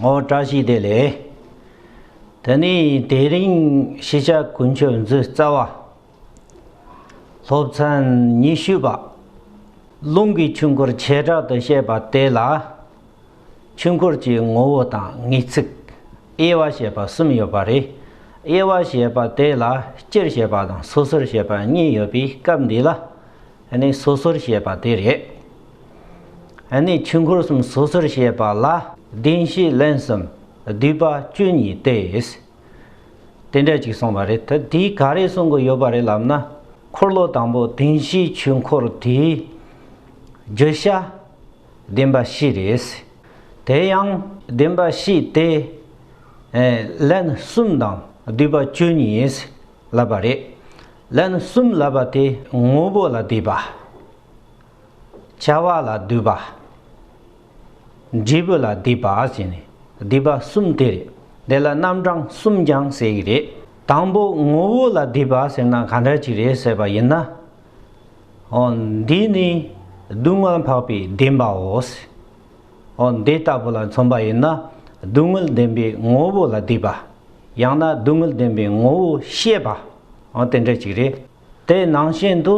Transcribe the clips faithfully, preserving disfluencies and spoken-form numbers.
ཨོ་བཀྲ་ཤིས་བདེ་ལེགས། དེ་ནས་དེ་རིང་ཤེས་བྱ་ཀུན་ཁྱབ་མཛོད་རྩ་བ། སློབ་ཚན་ཉི་ཤུ་པ། རླུང་གི་ཆོས་འཁོར་བྱེ་བྲག་ཏུ་བཤད་པ་དེ་ལ། ཆོས་འཁོར་གྱི་ངོ་བོ་དང་ངེས་ཚིག་དབྱེ་བ་བཤད་པ་གསུམ་ཡོད་པ་རེད། དབྱེ་བ་བཤད་པ་དེ་ལ་སྤྱིར་བཤད་པ་དང་སོ་སོར་བཤད་པ་གཉིས་ཡོད་པའི་སྐབས་འདི་ལ། ཨ་ནི་སོ་སོར་བཤད་པ་དེ་རེད། ཨ་ནི་ཆོས་འཁོར་གསུམ་སོ་སོར་བཤད་པ་ལ་བདེན་བཞི་ལན་གསུམ་སྡུད་པ་བཅུ་གཉིས་ཏེ། དེ་འདྲ་ཅིག་གསུངས་པ་རེད། ད་དེ་ག་རེ་གསུང་གི་ཡོད་པ་རེད་ལབ་ན། འཁོར་ལོ་དང་པོ་བདེན་བཞིའི་ཆོས་འཁོར་དེའི་བརྗོད་བྱ་བདེན་པ་བཞི་རེད། དེ་ཡང་བདེན་པ་བཞི་དེ་ཨེ་ལན་གསུམ་དང་སྡུད་པ་བཅུ་གཉིས་ལབ་པ་རེད། ལན་གསུམ་ལབ་པ་དེ་ངོ་བོ་ལ་སྡུད་པ། བྱ་བ་ལ་སྡུད་པ། འབྲས་བུ་ལ་སྡུད་པ་ཟེར་ནས་སྡུད་པ་གསུམ་དེ་རེད། དེ་ལ་རྣམ་གྲངས་གསུམ་ཀྱང་ཟེར་གྱི་རེད། དང་པོ་ངོ་བོ་ལ་སྡུད་པ་ཟེར་ན་ག་འདྲ་ཅིག་རེད་ཟེར་བ་ཡིན་ན། འོ་འདི་ནི་སྡུག་བསྔལ་འཕགས་པའི་བདེན་པའོ་ཟེར། འོ་འདི་ལྟ་བུ་ལ་མཚོན་པ་ཡིན་ན་སྡུག་བསྔལ་བདེན་པའི་ངོ་བོ་ལ་སྡུད་པ། ཡང་ན་སྡུག་བསྔལ་བདེན་པའི་ངོ་བོ་ཤེས་པ། འོ་དེ་འདྲ་ཅིག་རེད། དེ་ནང་བཞིན་དུ།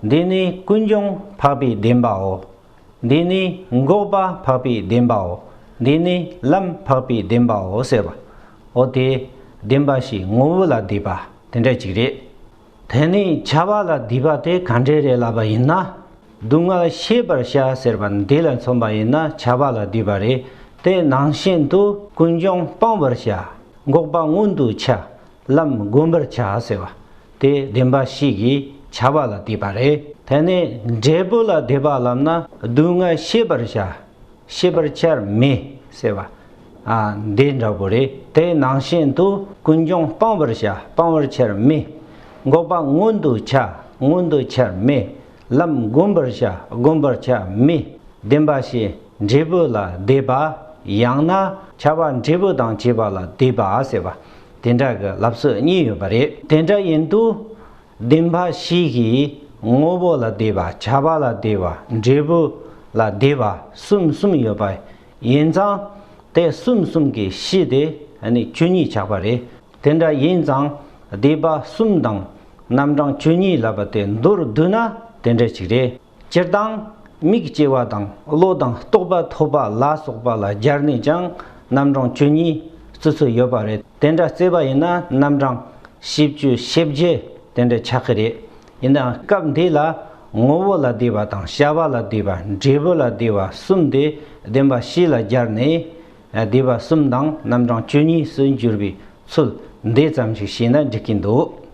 འདི་ནི་ཀུན་འབྱུང་འཕགས་པའི་བདེན་པའོ། འདི་ནི་འགོག་པ་འཕགས་པའི་བདེན་པའོ། འདི་ནི་ལམ་འཕགས་པའི་བདེན་པའོ་ཟེར་བ། འོ་དེ་བདེན་པ་བཞིའི་ངོ་བོ་ལ་སྡུད་པ་དེ་འདྲ་ཅིག་རེད། དེ་ནས་བྱ་བ་ལ་སྡུད་པ་དེ་ག་འདྲ་རེད་ལབ་པ་ཡིན་ན། སྡུག་བསྔལ་ཤེས་པར་བྱ་ཟེར་བ་འདི་ལ་མཚོན་པ་ཡིན་ན་བྱ་བ་ལ་སྡུད་པ་རེད། དེ་ནང་བཞིན་དུ་ཀུན་འབྱུང་སྤང་བར་བྱ། འགོག་པ་མངོན་དུ་བྱ། ལམ་བསྒོམ་པར་བྱ་ཟེར་བ། དེ་བདེན་པ་བཞི་གི་བྱ་བ་ལ་སྡུད་པ་རེད། དེ་ནས་འབྲས་བུ་ལ་སྡུད་པ་ལབ་ན་སྡུག་བསྔལ་ཤེས་པར་བྱ། ཤེས་པར་བྱར་མོས་ཟེར་བ། ཨ་འདི་འདྲ་པོ་རེད། དེ་ནང་བཞིན་དུ་ཀུན་འབྱུང་སྤང་བར་བྱ། སྤང་བར་བྱར་མོས། འགོག་པ་མངོན་དུ་བྱ། མངོན་དུ་བྱར་མོས། ལམ་བསྒོམ་པར་བྱ། བསྒོམ་པར་བྱར་མོས། བདེན་པ་བཞི་འབྲས་བུ་ལ་སྡུད་པ། ཡང་ན་བྱ་བ་འབྲས་བུ་དང་བཅས་པ་ལ་སྡུད་པ་ཟེར་བ། དེ་འདྲ་གི་ལབ་སྲོལ་གཉིས་ཡོད་པ་རེད། དེ་འདྲ་ཡིན་དུས། བདེན་པ་བཞི་གི་ངོ་བོ་ལ་སྡུད་པ། བྱ་བ་ལ་སྡུད་པ། འབྲས་བུ་ལ་སྡུད་པ། གསུམ་གསུམ་ཡོད་པ་ཡིན་ཙང་། དེ་གསུམ་གསུམ་གྱི་བཞི་དེ་ནི་བཅུ་གཉིས་ཆགས་པ་རེད། དེ་འདྲ་ཡིན་ཙང་སྡུད་པ་གསུམ་དང་རྣམ་གྲངས་བཅུ་གཉིས་ལབ་པ་དེ་མདོར་བསྡུས་ན་དེ་འདྲ་ཞིག་རེད། སྤྱིར་བཏང་མིག་སྐྱེ་བ་དང་བློ་དང་རྟོགས་པ་ཐོབ་པ་ལ་སོགས་པ་ལ་སྦྱར་ནས་ཀྱང་རྣམ་གྲངས་བཅུ་གཉིས་བརྩི་སྲོལ་ཡོད་པ་རེད། དེ་འདྲ་བརྩིས་པ་ཡིན་ན་རྣམ་གྲངས་བཞི་བཅུ་ཞེ་བརྒྱད་དེ་འདྲ་ཆགས་ཀྱི་རེད། ཡིན་ནའང་སྐབས་འདི་ལ་ངོ་བོ་ལ་སྡུད་པ་དང་བྱ་བ་ལ་སྡུད་པ། འབྲས་བུ་ལ་སྡུད་པ་གསུམ་དེ་བདེན་པ་བཞི་ལ་སྦྱར་ནས་སྡུད་པ་གསུམ་དང་རྣམ་གྲངས་བཅུ་གཉིས་སུ་འགྱུར་བའི་ཚུལ་འདི་ཙམ་ཞིག་ཤེས་ན་འགྲིག་གིན་འདུག